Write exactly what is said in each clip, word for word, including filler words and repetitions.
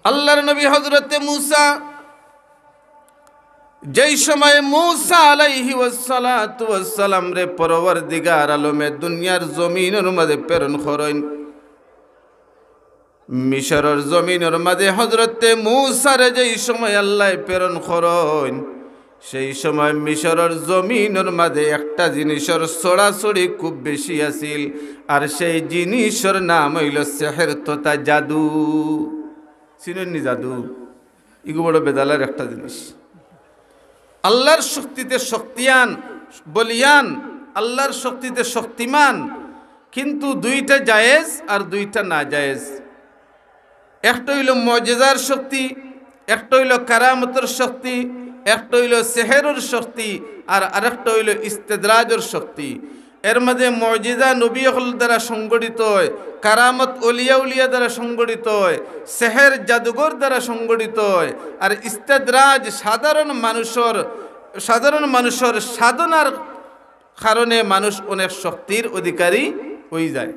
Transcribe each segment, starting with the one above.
আল্লাহর নবী হযরতে মুসা, যেই সময় মুসা আলাইহি ওয়াসসালাতু ওয়াসসালামরে পরওয়ারদিগার আলমে দুনিয়ার জমিনর মাঝে প্রেরণ করইন, মিশরর জমিনর মাঝে হযরতে মুসারে যেই সময় আল্লায় প্রেরণ করইন, সেই সময় মিশরর জমিনর মাঝে একটা জিনিসর ছড়াছড়ি খুব বেশি আছিল, আর সেই জিনিসর নাম অইলো সেহের তথা জাদু। চিনইননি জাদু? ইগু বড় বেজালর একটা জিনিস। আল্লাহর শক্তিতে শক্তিয়ান, বলিয়ান, আল্লাহর শক্তিতে শক্তিমান, কিন্তু দুইটা জায়েজ আর দুইটা নাজায়েজ। একটা অইলো মুজিজার শক্তি, একটা অইলো কারামতর শক্তি, একটা অইলো সেহেরর শক্তি, আর আরেকটা অইলো ইস্তেদরাজর শক্তি। এর মাঝে মুজিজা নবী অকল দ্বারা সংঘটিত অয়, কারামত অলিয়া উলিয়া দ্বারা সংঘটিত অয়, সেহের জাদুঘর দ্বারা সংঘটিত অয়, আর ইস্তেদরাজ সাধারণ মানুষর, সাধারণ মানুষর সাধনার কারণে মানুষ অনেক শক্তির অধিকারী অইযায়।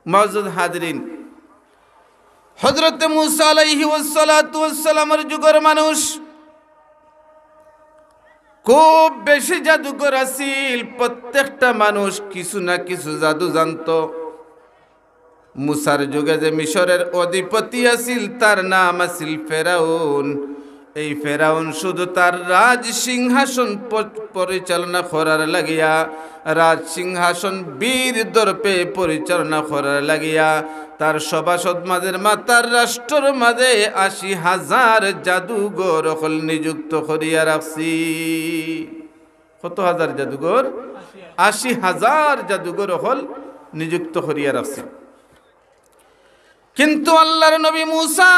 মুআজ্জাজ হাজিরিন, হযরতে মুসা আলাইহি ওয়াসসালাতু ওয়াসসালামর যুগর মানুষ খুব বেশি জাদুকর আছিল। প্রত্যেকটা মানুষ কিছু না কিছু জাদু জানতো। মুসার যুগে যে মিশরের অধিপতি আছিল, তার নাম আছিল ফেরাউন। এই ফেরাউন শুধু তার রাজ সিংহাসন প-, পরিচালনা করার লাগিয়া, রাজ সিংহাসন বীর দর্পে পরিচালনা করার লাগিয়া, তার সভাসদ মাঝের মা-, তার রাষ্ট্রর মাঝে আশি হাজার জাদুঘর অকল নিযুক্ত করিয়া রাখছি। কত হাজার জাদুঘর? আশি হাজার জাদুঘর অকল নিযুক্ত করিয়া রাখছি। কিন্তু আল্লাহর নবী মুসা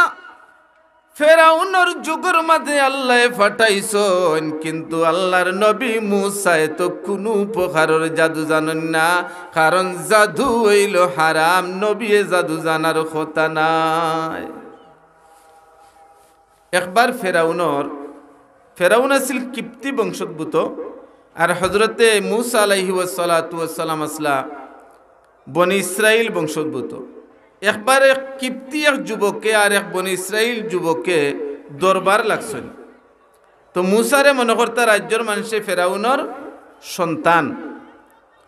ফেরাউনর যুগর মাঝে আল্লায় পাঠাইছইন, কিন্তু আল্লাহর নবী মুসায় তো কুনু প্রকারর জাদু জানইন না, কারণ জাদু অইলো হারাম, নবীয়ে জাদু জানার কথা নায়। একবার ফেরাউনর, ফেরাউন আছিল কিপ্তি বংশোদ্ভূত, আর হযরতে মুসা আলাইহি ওয়াসসালাতু ওয়াসসালাম আছলা বনি ইসরাইল বংশোদ্ভূত। একবার এক কিপ্তি এক যুবকে আর এক বনি ইসরাইল যুবকে দরবার লাগছইন। তো মুসারে মনো করতা রাজ্যর মানষে ফেরাউনর সন্তান।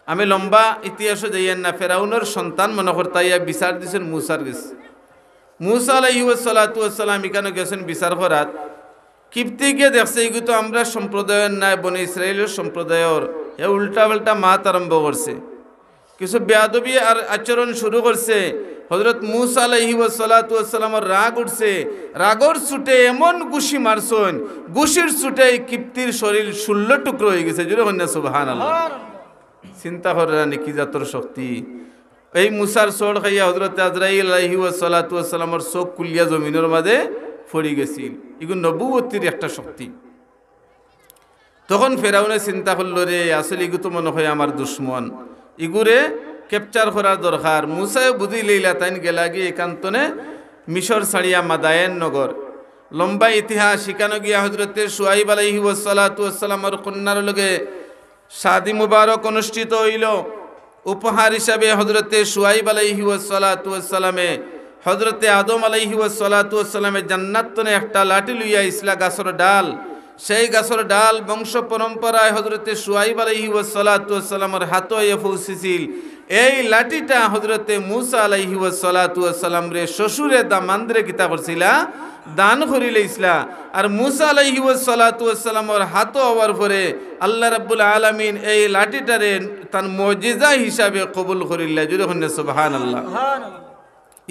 আমি লম্বা ইতিহাসো যাইয়ার না, ফেরাউনর সন্তান মনো করতা ইয়া বিচার দিছইন মুসার গেছে। মুসা আলাইহি ওয়াসসালাতু ওয়াসসালাম ইখানো গেছইন বিচার করাত। কিপ্তি গিয়া দেখছে, ইগু তো আমরার সম্প্রদায়র নায়, বনি ইসরাইলর সম্প্রদায়র। হে উল্টা পাল্টা মাত আরম্ভ করছে, কিছু বেয়াদবি আর আচরণ শুরু করছে। হযরত মুসা আলাইহি ওয়াসসালাতু ওয়াসসালামর রাগ উঠছে, রাগর চুটে এমন ঘুষি মারছইন, ঘুষির চুটে এই কিপ্তির শরীর ষোলো টুকরো অইগেছে। জোরে কইন না সুবহানাল্লাহ। চিন্তা কররা নি কি জাতর শক্তি। এই মুসার চড় খাইয়া হযরতে আজরাইল আলাইহি ওয়াসসালাতু ওয়াসসালামর চউখ খুলিয়া জমিনর মাঝে পড়িগেছিল। ইগু নবুয়তির একটা শক্তি। তখন ফেরাউনে চিন্তা করলো, রে, আসলে ইগু তো মনো কয় আমার দুশমন, ইগুরে capture করার দরকার। মুসায় বুঝিলাইলা তাইন গেলাগি একান্তনে মিশর ছাড়িয়া মাদায়েন নগর। লম্বা ইতিহাস। ইখানো গিয়া হযরতে শুআইব আলাইহি ওয়াসসালাতু ওয়াসসালামর কন্যার লগে শাদী মুবারক অনুষ্ঠিত অইলো। উপহার হিসাবে হযরতে শুআইব আলাইহি ওয়াসসালাতু ওয়াসসালামে, হযরতে আদম আলাইহি ওয়াসসালাতু ওয়াসসালামে জান্নাত তনে একটা লাঠি লইয়া আইছলা, গাছর ডাল। সেই গাছর ডাল বংশ পরম্পরায় হযরতে শুআইব আলাইহি ওয়াসসালাতু ওয়াসসালামর হাতো আইয়া পৌঁছিছিল। এই লাঠিটা হযরতে মুসা আলাইহি ওয়াসসালাতু ওয়াসসালামরে শ্বশুরে দামান্দরে কিতা করছিলা? দান করিলাইছলা। আর মুসা আলাইহি ওয়াসসালাতু ওয়াসসালামর হাতো অওয়ার পরে আল্লাহ রাব্বুল আলামিন এই লাঠিটারে তান মুজিজা হিসাবে কবুল করিলা। জোরে কইন না সুবহানাল্লাহ।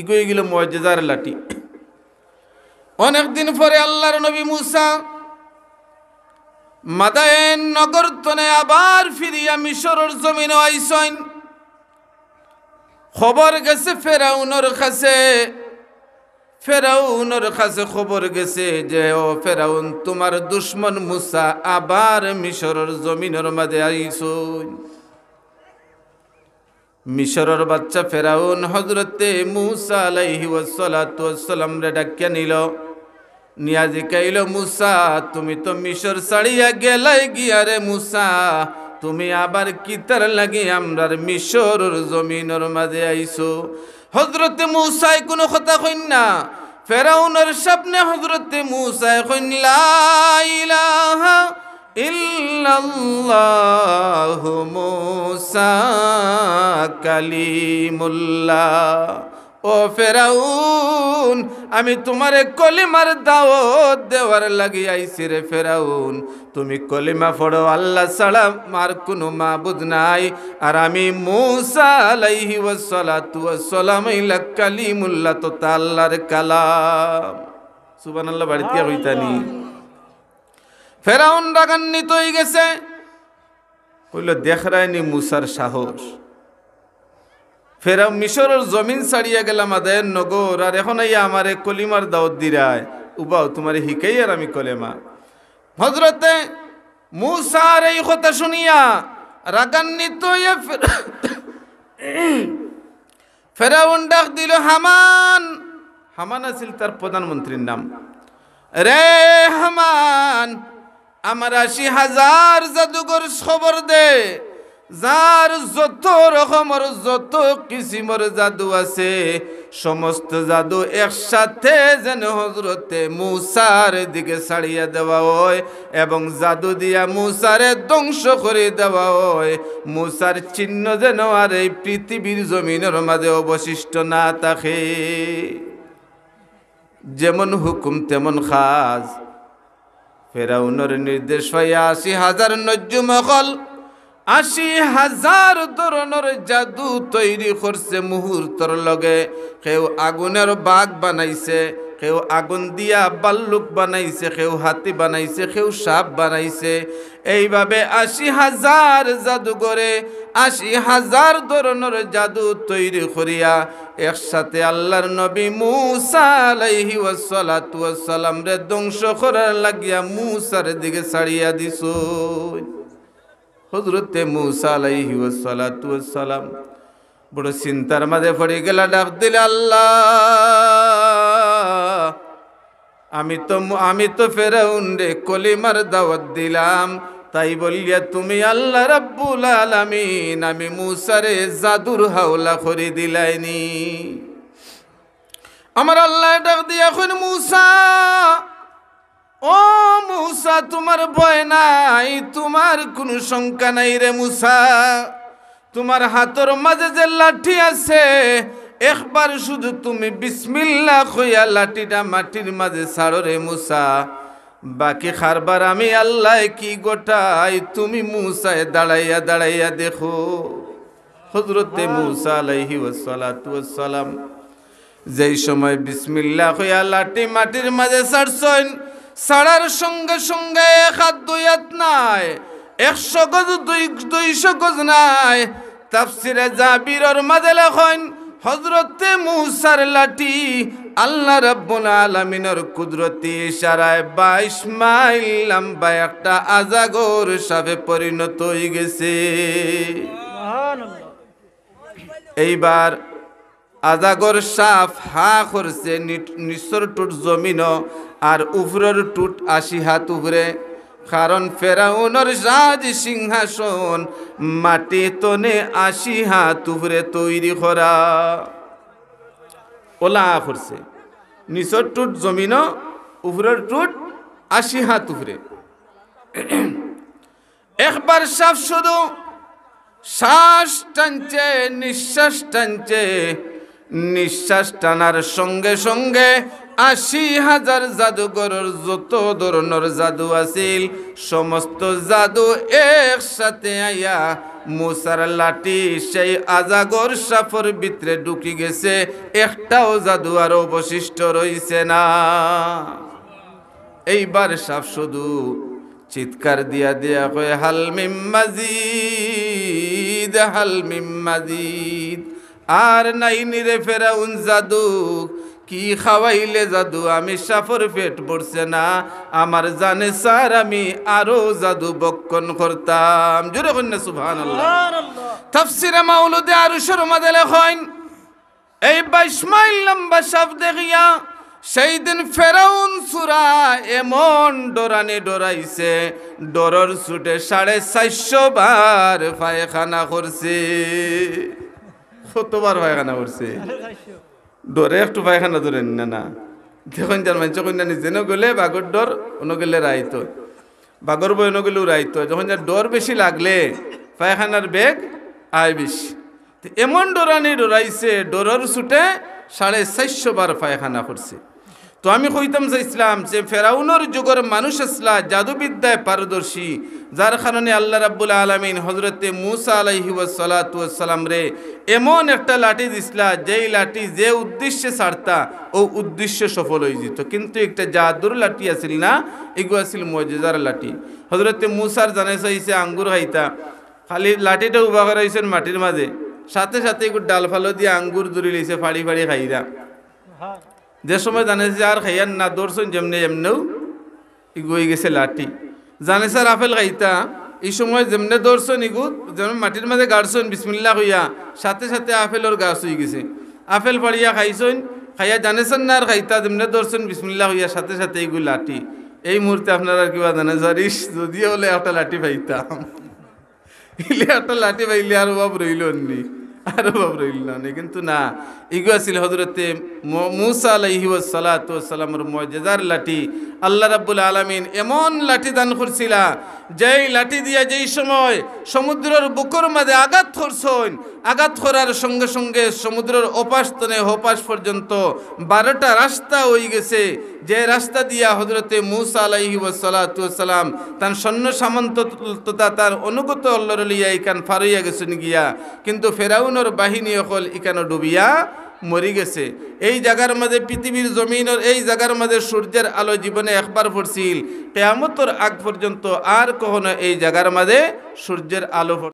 ইগু অইগেলো মুজিজার লাঠি। অনেক দিন পরে আল্লাহর নবী মুসা মাদায়েন নগর তনে আবার ফিরিয়া মিশরর জমিনো আইছইন। খবর গেছে ফেরাউনর কাছে, ফেরাউনর কাছে খবর গেছে যে, ও ফেরাউন, তুমার দুশমন মুসা আবার মিশরর জমিনর মাঝে আইছইন। মিশরর বাদশা ফেরাউন হযরতে মুসা আলাইহি ওয়াসসালাতু ওয়াসসালামরে ডাকিয়া নিলো, নিয়া জিকাইলো, মুসা, তুমি তো মিশর ছাড়িয়া গেলায় গিয়া রে মুসা, তুমি আবার কিতার লাগি আমরার মিশরর জমিনর মাঝে আইছো? হযরতে মুসায় কুনু কথা কইন না। ফেরাউনর সামনে হযরতে মুসায় কইন, "লা ইলাহা ইল্লাল্লাহু মুসা কালিমুল্লাহ।" ও ফেরাউন, আমি তুমারে কলিমার দাওয়াত দেওয়ার লাগি আইছি রে ফেরাউন। তুমি কলিমা পড়ো, আল্লাহ ছাড়া আর কুনু মাবুদ নাই। আর আমি মুসা আলাইহি ওয়াসসালাতু ওয়াসসালাম অইলা কালিমুল্লাহ, তথা আল্লাহর কালাম। সুবহানাল্লাহ, বাড়িত গিয়া কইতানি। ফেরাউন রাগান্বিত অইগেছে, কইলো, "দেখরায়নি মুসার সাহস।" ফেরাউন, "মিশরর জমিন ছাড়িয়া গেলাম আদায়ের নগর, আর এখন আইয়া আমারে কলিমার দাওয়াত দিরায়, উবাও তুমারে হিকাইয়ার আমি কলেমা।" হযরতে মুসার এই কথা শুনিয়া রাগান্বিত অইয়া ফের-, ফেরাউন ডাক দিল, "হামান।" হামান আছিল তার প্রধানমন্ত্রীর নাম। "রে হামান, আমার আশি হাজার জাদুগর খবর দে, যার যত রকমর, যত কিসিমর জাদু আছে, সমস্ত জাদু একসাথে যেন হযরতে মুসার দিকে ছাড়িয়া দেওয়া হয়, এবং জাদু দিয়া মুসারে ধ্বংস করি দেওয়া হয়। মুসার চিহ্ন যেন আর এই পৃথিবীর জমিনর মাঝে অবশিষ্ট না থাকে।" যেমন হুকুম তেমন কাজ। ফেরাউনর নির্দেশ পাইয়া আশি হাজার নজ্জুম অকল আশি হাজার ধরনর জাদু তৈরি করছে মুহূর্তর লগে। কেউ আগুনর বাঘ বানাইছে, কেউ আগুন দিয়া ভাল্লুক বানাইছে, কেউ হাতি বানাইছে, কেউ সাপ বানাইছে। এইভাবে আশি হাজার জাদুগরে আশি হাজার ধরনর জাদু তৈরি করিয়া একসাথে আল্লাহর নবী মুসা আলাইহি ওয়াসসালাতু ওয়াসসালামরে ধ্বংস করার লাগিয়া মুসার দিকে ছাড়িয়া দিছইন। হযরতে মুসা আলাইহি ওয়াসসালাতু ওয়াসসালাম বড় চিন্তার মাঝে পড়ি গেলা, ডাক দিলা, "আল্লাহ, আমি তো, আমি তো ফেরাউনরে কলিমার দাওয়াত দিলাম, তাই বলিয়া তুমি আল্লাহ রাব্বুল আলামিন আমি মুসারে জাদুর হাওলা করি দিলায়নি।" আমার আল্লায় ডাক দিয়া কইন, "মুসা, ও মুসা, তুমার ভয় নাই, তুমার কুনু শঙ্কা নাই রে মুসা। তুমার হাতর মাঝে যে লাঠি আছে, একবার শুধু তুমি বিসমিল্লাহ কইয়া লাঠিটা মাটির মাঝে ছাড়ো রে মুসা। বাকি কারবার আমি আল্লায় কি ঘটাই, তুমি মুসায় দাঁড়াইয়া দাঁড়াইয়া দেখো।" হযরতে মুসা আলাইহি ওয়াসসালাতু ওয়াসসালাম যেই সময় বিসমিল্লাহ কইয়া লাঠি মাটির মাঝে ছাড়ছইন, ছাড়ার সঙ্গে সঙ্গে এক হাত দুই হাত নায়, একশো গজ দুই, দুইশো গজ নায়। তাফসিরে জাবিরর মাঝে লেখইন, হযরতে মুসার লাঠি আল্লাহ রাব্বুল আলামিনর কুদরতি ইশারায় বাইশ মাইল লম্বা একটা আজাগর সাপে পরিণত অইগেছে। সুবহানাল্লাহ। এইবার আজাগর সাপ হা করছে, নিট-, নিচর টুট জমিনো, আর উপরর টুট আশি হাত উপরে। কারণ ফেরাউনর রাজ সিংহাসন মাটি তনে আশি হাত উপরে তৈরি করা। ওলা করছে, নিচর টুট জমিনো, উপরর টুট আশি হাত উপরে। একবার সাপ শুধু শ্বাস টানছে, নিঃশ্বাস টানছে, নিঃশ্বাস টানার সঙ্গে সঙ্গে আশি হাজার জাদুগরর যত ধরনর জাদু আছিল, সমস্ত জাদু একসাথে আইয়া মুসার লাঠি সেই আজাগর সাপর ভিতরে ঢুকি গেছে, একটাও জাদু আর অবশিষ্ট রইছে না। এইবার সাপ শুধু চিৎকার দিয়া দিয়া কয়, "হাল মিম মাজিদ, হাল মিম মাজিদ।" আর নাইনি রে ফেরাউন জাদু, কি খাওয়াইলে জাদু, আমি সাপর পেট ভরছে না, আমার জানে স্যার, আমি আরো জাদু ভক্ষণ করতাম। জোরে কইন না সুবহানাল্লাহ। সুবহানাল্লাহ। তাফসিরে মাউলুদে আরুশর মাঝে লেখইন, এই বাইশ মাইল লম্বা সাপ দেখিয়া সেই দিন ফেরাউন চুরা এমন ডরানি ডরাইছে, ডরর চুটে সাড়ে চাইরশো বার পায়খানা করছে। কতবার পায়খানা করছে? ডরে একটু পায়খানা ধরে নি না, না। দেখইন যার মানষে কইন না নি, যেন গেলে বাঘর ডর, অনো গেলে রাইত অয়। বাঘর ভয় অনো গেলেও রাইত অয়। যখন যার ডর বেশি লাগলে পায়খানার বেগ আয় বেশি। তে এমন ডরানি ডরাইছে, ডরর ছুটে সাড়ে চাইরশো বার পায়খানা করছে। তো আমি কইতাম চাইছলাম যে ফেরাউনর যুগর মানুষ আছলা জাদুবিদ্যায় পারদর্শী, যার কারণে আল্লাহ রাব্বুল আলামিন হযরতে মুসা আলাইহি ওয়াসসালাতু ওয়াসসালামরে এমন একটা লাঠি দিছলা, যেই লাঠি যে উদ্দেশ্যে ছাড়তা, অউ উদ্দেশ্য সফল অইযিতো। কিন্তু একটা জাদুর লাঠি আছিল না, ইগু আছিল মুজিজার লাঠি। হযরতে মুসার জানেছা অইছে আঙ্গুর খাইতা, খালি লাঠিটা উবা করাইছইন মাটির মাঝে, সাথে সাথে ইগু ডালফালো দিয়া আঙ্গুর ধরিলিছে, ফাড়ি ফাড়ি খাইরা। যে সময় জানেছা আর খাইয়ার না, ধরছইন যেমনে এমনেউ ইগু অইগেছে লাঠি। জানেছার আপেল খাইতা, ই সময় যেমনে ধরছইন ইগু, যেমনে মাটির মাঝে গাড়ছইন বিসমিল্লাহ কইয়া, সাথে সাথে আপেলর গাছ অইগেছে। আপেল ফাড়িয়া খাইছইন, খাইয়া জানেছার না আর খাইতা, যেমনে ধরছইন বিসমিল্লাহ কইয়া, সাথে সাথে ইগু লাঠি। এই মুহূর্তে আপনারা কিবা জানেছার, ইস, যুদি অইলে একটা লাঠি পাইতাম। ইলে একটা লাঠি পাইলে আর অভাব রইলো নি, আর অভাব রইল না নি। কিন্তু না, ইগু আছিল হযরতে মু-, মুসা আলাইহি ওয়াসসালাতু ওয়াসসালামর মুজিজার লাঠি। আল্লাহ রাব্বুল আলামিন এমন লাঠি দান করছিলা, যেই লাঠি দিয়া যেই সময় সমুদ্রর বুকর মাঝে আঘাত করছইন, আঘাত করার সঙ্গে সঙ্গে সমুদ্রর ওপাশ তনে হপাশ পর্যন্ত বারোটা রাস্তা অইগেছে। যে রাস্তা দিয়া হযরতে মুসা আলাইহি ওয়াসসালাতু ওয়াসসালাম তান সৈন্য সামন্ত তথা তার অনুগত অকলরে লইয়া ইখান পার অইয়া গেছইন গিয়া, কিন্তু ফেরাউনর বাহিনী অকল ইখানো ডুবিয়া মরি গেছে। এই জাগার মাঝে, পৃথিবীর জমিনর এই জাগার মাঝে সূর্যের আলো জীবনে একবার পড়ছিল, কিয়ামতর আগ পর্যন্ত আর কখনো এই জাগার মাঝে সূর্যের আলো পড়-